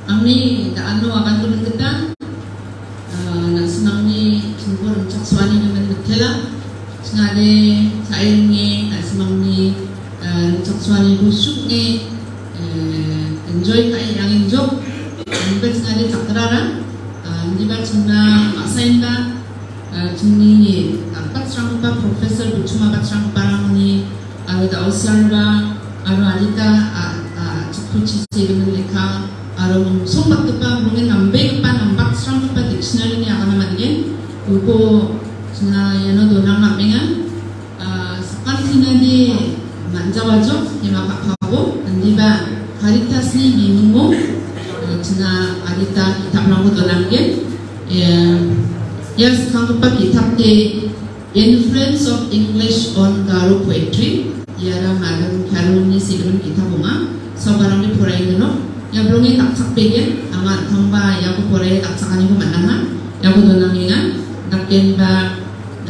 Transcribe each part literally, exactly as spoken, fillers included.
Angni da·ano agangimin gita, ah, na·simangni chingko rimchaksoanigimin mitela. Chingade cha·enge na·simangni, ah, rimchaksoaniko suk·e, eh, enjoy ka·e angenjok. Aniba chingade jakrara, ah, indiba chingna ma·saenba, ah, chingni, ah, batsranggipa professor, buchuma batsranggiparangni aro da·o sarba, aro adita, a, a, chikkuchi segimin lekka, aro mungsongbatgipa, mungen nambegipa, nambaksranggipa dictionary-ni agana man·gen. Uko china iano donang namenga. A, sakantinade man·jawajok, ima ka·pabo, indiba Caritas-ni bimingo, a, china adita ki·taprangko donanggen. E, ia skanggipa ki·tapde Influence of English on Garo Poetry. Iara Madam Carol-ni segimin ki·tap ong·a. Sabarangni poraigeno. Ia bilonge dakchakpegen, anga an·tangba iako poraie dakchakaniko man·aha. Iako donangenga. Dakenba,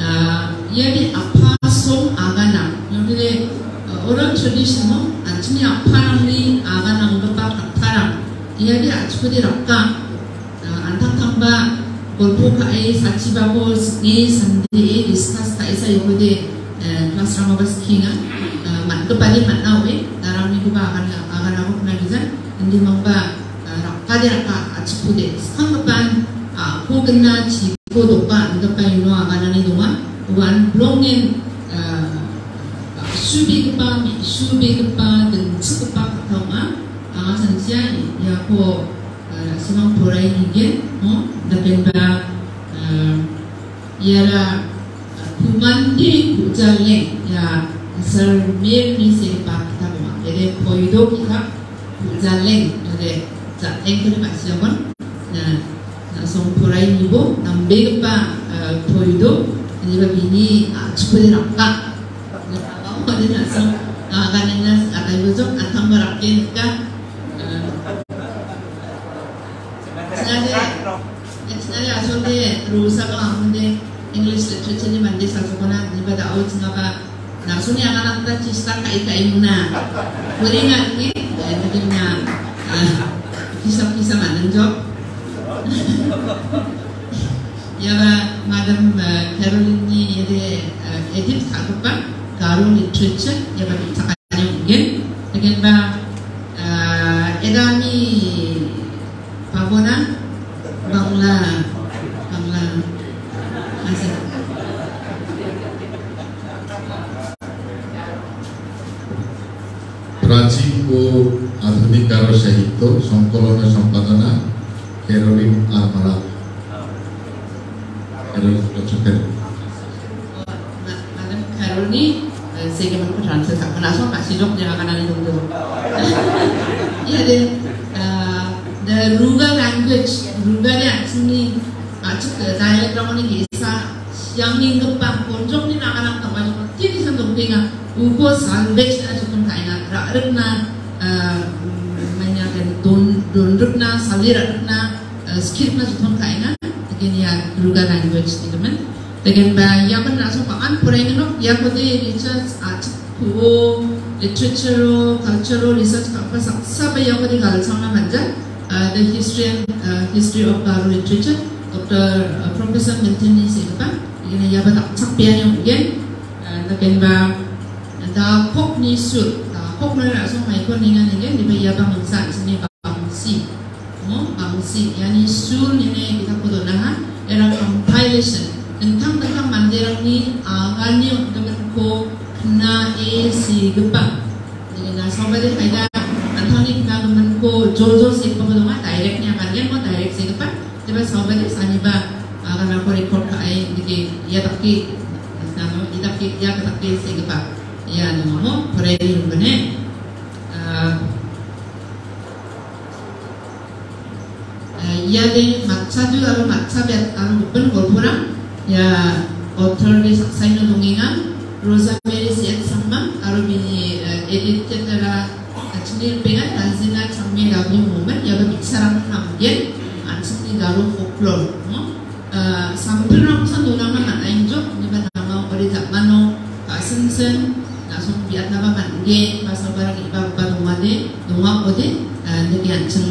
ah, iani apasong agana. Iakode, ah, oral tradition-o, an·chingni aparangni agananggipa kattarang. Iani a·chikode raka. Ah, an·tangtangba golpo ka·e, sachibako sing·e, sandie, discuss ka·e, sa iakode, eh, class-rangoba skienga. Ah, man·gipade man·a ong·e, narangnikoba agan-, aganako knagija, indimangba, ah, rakade raka, a·chikode, skanggipan, ah, ko gina, chiko doka, an·gipa iano aganani donga. Uan bilongen, ah, subegipa, me-, subegipa, dingchikgipa katta ong·a. Anga sansia iako ah, na·simang porainigen, no? Dakenba, ah, iara, ah, Kumande Kujaleng, ia Asar Mir-ni segipa ki·tap ong·a. Iade poido ki·tap Kujaleng, iade jatengkode ma·siagon. Na, na·song porainibo nambegipa, ah, poido, iniba bini, ah, chikode raka. Na, ade na·song, ah, ganenga, ah, aibojok, an·tangba rake nika. Ah, Chingade, chingade asonde Rosa-ba amonde English literature-ni mande salsokona, niba da·o chingaba na·songni aganangta chista ka·e ka·e mona. Kuringa ni, eh, mungkin na, ah, kisap-kisap manengjok. Iaba Madam, eh, Caroline-ni ede, eh, edit ka·gipa Garo literature, iaba bichakani ong·gen. Dakenba, ah, edami pabona Bangla, Bangla, asa. প্রাচীন ও আধুনিক গারো সাহিত্য সংকলন ও সম্পাদনা ক্যারোলিন আর মারাক। Carol, Doctor Carol. Ma-, Madam Carol-ni, eh, segimin ko translate ka·na, so, ka·sidok, dia ka·na ni dong dong. Iade, eh, the Ruga language, Ruga de an·chingni, a·chik, eh, dialect-rangoni ge·sa, siangenggipa, konjokni naganang tangba jokon, tini san dongpenga, uko salvage-na jokon ka·enga, ra·rikna, eh, mm, manya kan don-, donrikna, sali ra·rikna, eh, script-na jokon ka·enga, daken ia Ruga language-ni gimin. Dakenba iaba na·song bang·an poraingenok, iakode Richard Achikpuo literature-o, culture-o research ka·gipa saksaba iakode galchakna man·ja. Eh, The History and, eh, History of Garo Literature, Doctor, eh, Professor Milton-ni segipa, ian iaba dakchakbeani ong·gen. Eh, dakenba Dakokni sul, Dakok mane na·song maiko ninga nige, niba iaba mingsa an·chingni bangsi. Mo, bangsi, iani sul ine ki·tapo donaha, era compilation. Dingtang dingtang manderangni agani on·giminko knae segipa. Jadi, na saubade kaida an·tangni knagiminko joljol segipaba donga, direct-ni agan, ian mo direct segipa. Jeba saubade saniba aganako record ka·e, dike, ia dake, namo, ia dake, ia dake segipa. Ia namo, poraibe rimgane. Ah, eh, iade matchadul aro matchabet aro gipin golporang, ia author-ni saksaino dongenga, Rosemary C N Sangma, aro bini, eh, edit-era, eh, chini ripengan, Tanzina Changme W Moment, iaba bi·sarang namgen, an·chingni Garo folklore, no? Eh, sampilrangsan donangna man·aenjok, indiba nangao ore ja·mano, ka·sinsin, na·song bi·atnaba man·gen, ba sabarang iba-, ba dongade, dongakode, eh, nike an·ching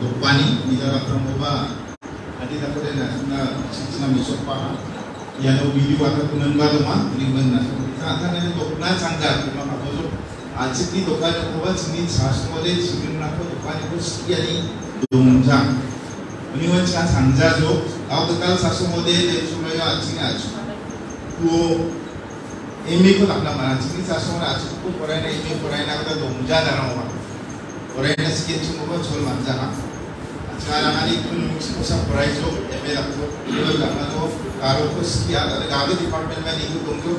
dokani, ida rakrangkoba, adi dakode na, na, sitna mesokba, iano video atau kunangba donga, ini men na, kita akan ini dokna sangga, cuma kabojo, achikni dokani koba, chingni sasongode, chingni nako dokani ko sekiani dongjang. Ini wan chingni sangja jo, au kekal sasongode, dan sumaya achikni achu. Kuo, M A ko dakna mana, chingni sasongode achu ko koraina, M A koraina kata dongja darang wan. Koraina skin chungo chol manja ha. Acha rangani kun mix kosa korai jo, M A dakto, level dakna to, karo ko skia, ada gabe department ma niku dongjo,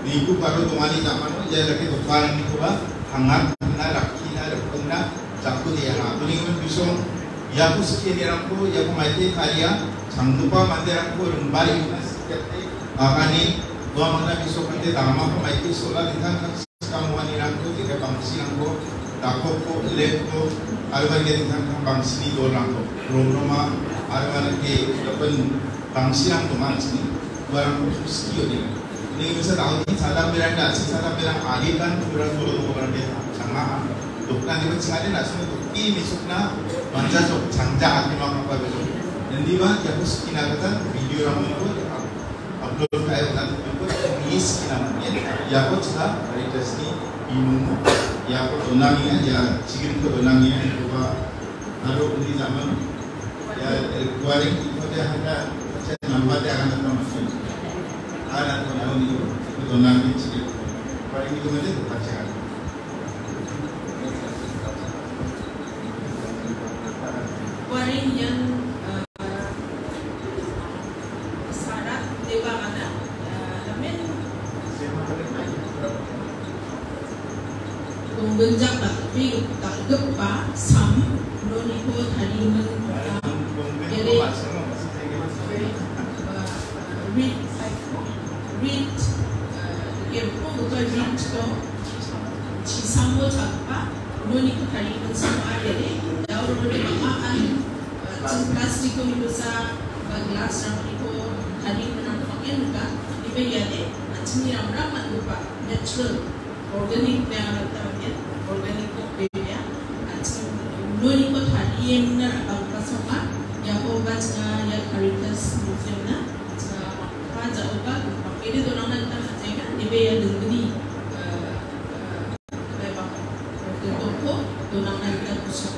niku karo dongani dakmano, ia lagi dokan nikoba, hangat, na, rakki, na, rakki, na, jaku dia ha. Uni kun bisong, ia ko skia ni rangko, ia ko maite karia, changdupa mande rangko, rembari, na, skia te, bagani, dua mana bisong kante, dama ko maite, sola, ditang, kan, skamwani rangko, tiga bangsi rangko, dakoko, lekko, aro uarangni dingtang-dingtang bangsini dolrangko, romroma, aro uarangni gipin bangsirang donga an·chingni, uarangko skie on·enga. Ini bisa tahu ni sadam berang, nasi sadam berang, adegan kurang dolo dolo berang dia, sama. Dokna ni pun singade, nasi dokna ni mesokna, manja sok, jangja ati maka apa besok. Dan di mana, ya, bos, kina kata, video ramo itu, upload kae on·na, miss kina man·gen. Iako china Caritas-ni bimungo iako donangenga, ia chigriko donangenga, aro uni jaman ia kuaring ikode handa, acha nambate agan datang man·gen. Agan datang aro uni donangen chigri. Kuaring ikode pacha. Kuaring ian, eh, sarat deba mana, eh, lamen. Gonggonjak dakbe-, dakgipa sam noniko tarigimin, eh, iade, eh, rit, rit, eh, gerpo gita ritko chisamo chakpa, unoni kotari kosamo ariade, daurode bang·a an, eh, jing plastic-ko nikosa, ba glass-rangko tari konako bang·en nika, ibe iade, an·chingni ramram man·gipa, natural, organic ine anga gita man·gen, organic-ko bebea, an·ching unoniko tarie mina ra·bagipa songa, iako ba chinga ia Caritas Museum-na, chinga bang·a ja·oba, bang·bede donangna gita man·jaenga, ibe ia dingni, eh, eh, Donangna gita kusa.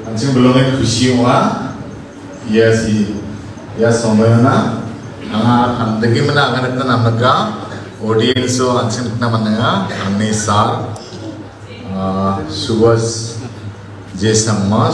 An·ching bilonge kusi ong·a. Ia si, ia somoiona anga andake mena aganatna namnika. Audience-o an·ching nikna man·enga. Angni sir, ah, Subhas J Sangma,